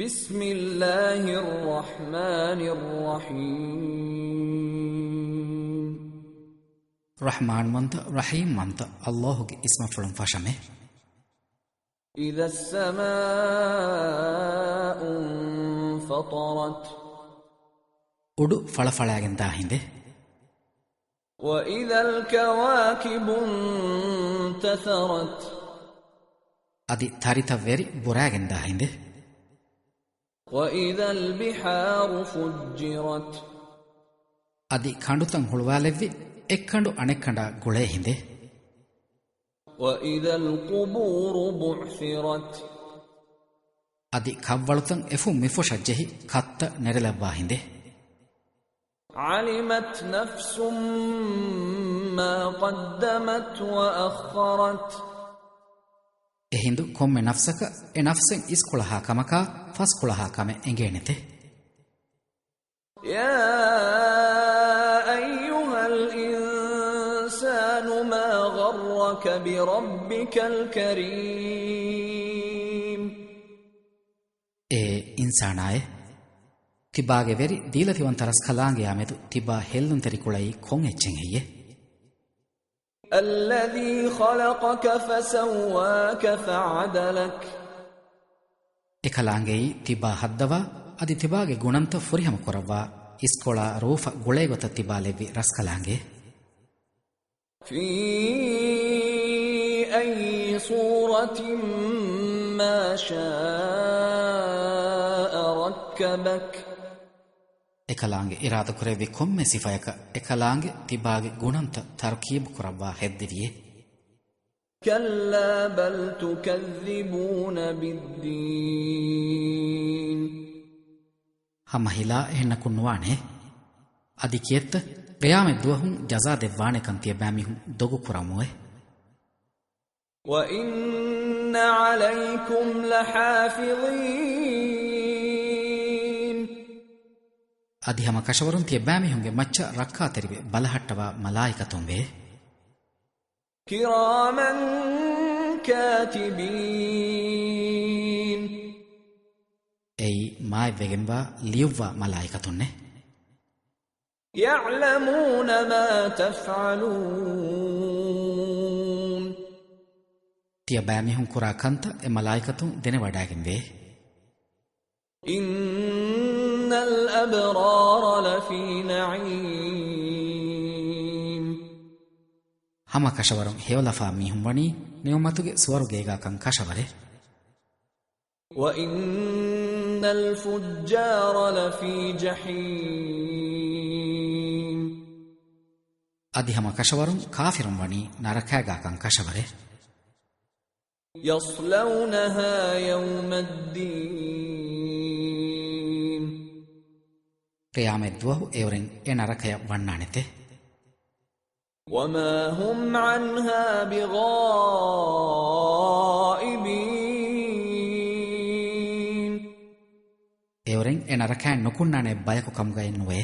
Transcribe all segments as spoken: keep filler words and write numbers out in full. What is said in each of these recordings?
بسم الله الرحمن الرحيم. ރަޙްމާންވަންތަ، ރަޙީމްވަންތަ ﷲގެ އިސްމަށްފުޅުން ފަށަމޭ. إذا السماء انفطرت. އުޑު ފަޅަފަޅާގެން ދާ ހިނދެއް. وإذا الكواكب انتثرت. އަދި ތަރިތައް ވެރި ބުރާގެން ދާ ހިނދެއް. وإذا البحار فجرت. އަދި ކަނޑުތައް ހުޅުވާލެއްވި އެއްކަނޑު އަނެއްކަނޑާ ގުޅޭ ހިނދެއް. وإذا القبور بعثرت. އަދި ކަށްވަޅުތައް އެފުށް މިފުށަށް ޖެހި ކަށްތައް ނެރެލައްވާ ހިނދެއް. علمت نفس ما قدمت وأخرت. އެހިނދު ކޮންމެ ނަފްސަކަށް އެ ނަފްސެއް އިސްކޮޅަހާ ކަމަކާ ފަސްކޮޅަހާ ކަމެއް އެނގޭނެތެ. يا أيها الإنسان ما غرك بربك الكريم. އޭ އިންސާނާއޭ! ތިބާގެ ވެރި ދީލަތިވަންތަ ރަސްކަލާނގެޔާ މެދު ތިބާ ހެއްލުންތެރިކުޅައީ ކޮން އެއްޗެއް ހެއްޔޭ؟ الذي خلقك فسواك فعدلك. އެކަލާނގެއީ ތިބާ ހައްދަވާ، އަދި ތިބާގެ ގުނަންތައް ފުރިހަމަ ކުރައްވާ، އިސްކޮޅާ ރޫފަށް ގުޅޭގޮތަށް ތިބާ ލެއްވި ރަސްކަލާނގެ. في أي صورة ما شاء ركبك. އެކަލާނގެ އިރާދަކުރެއްވި ކޮންމެ ސިފަޔަކަށް އެކަލާނގެ ތިބާގެ ގުނަންތައް ތަރުކީބު ކުރައްވާ ހެއްދެވިއޭ. كلا بل تكذبون بالدين. ހަމަ ހިލާ އެހެންނަކުން ނުވާނެ. އަދި ކިއެއްތަ؟ ޤިޔާމަތް ދުވަހުން ޖަޒާ ދެއްވާނެކަން ތިޔަބައިމީހުން ދޮގު ކުރަމުވެ. وإن عليكم لحافظين. އަދި ހަމަ ކަށަވަރުން ތިޔަބައިމީހުންގެ މައްޗަށް ރައްކާތެރިވެ ބަލަހައްޓަވާ މަލާއިކަތުން ވޭ. كراما كاتبين. އެއީ މާތްވެގެންވާ ލިޔުއްވާ މަލާއިކަތުންނޭ. يعلمون ما تفعلون. ތިޔަބައިމީހުން ކުރާ ކަންތައް އެ މަލާއިކަތުން ދެނެވަޑައިގެންވޭ. إن الأبرار لفي نعيم. ހަމަ ކަށަވަރުން ހެޔޮލަފާ މީހުން ވަނީ ނިޢުމަތުގެ ސުވަރުގޭގާކަން ކަށަވަރެއް. وإن الفجار لفي جحيم. އަދި ހަމަ ކަށަވަރުން ކާފިރުން ވަނީ ނަރަކާގާކަން ކަށަވަރެއް. يصلونها يوم الدين. ޤިޔާމަތް ދުވަހު އެއުރެން އެ ނަރަކަޔަށް ވަންނާނެތެ. وما هم عنها بغائبين. އެއުރެން އެ ނަރަކައިން ނުކުންނާނެ ބަޔަކު ކަމުގައެއް ނުވޭ.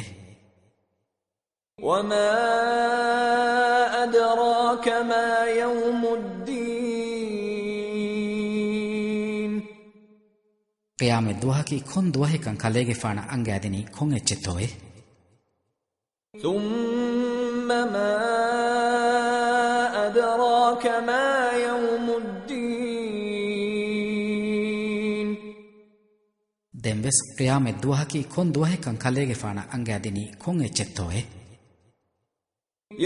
وما أدراك ما يوم الدين. ޤިޔާމަތް ދުވަހަކީ ކޮން ދުވަހެއްކަން ކަލޭގެފާނަށް އަންގައިދިނީ ކޮން އެއްޗެއްތޯއޭ؟ ثم ما أدراك ما يوم الدين. ދެންވެސް ޤިޔާމަތް ދުވަހަކީ ކޮން ދުވަހެއްކަން ކަލޭގެފާނަށް އަންގައިދިނީ ކޮން އެއްޗެއްތޯއޭ؟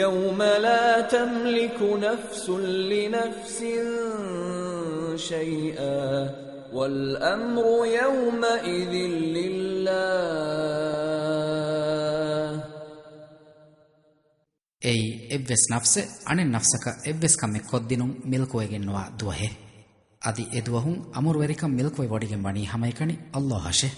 يوم لا تملك نفس لنفس شيئا والأمر يومئذ لله. އެއީ، އެއްވެސް ނަފްސެއް އަނެއް ނަފްސަކަށް އެއްވެސް ކަމެއް ކޮށްދިނުން މިލްކުވެގެންނުވާ ދުވަހެއް. އަދި އެދުވަހުން އަމުރުވެރިކަން މިލްކުވެވޮޑިގެން ވަނީ ހަމައެކަނި ﷲ އަށެ.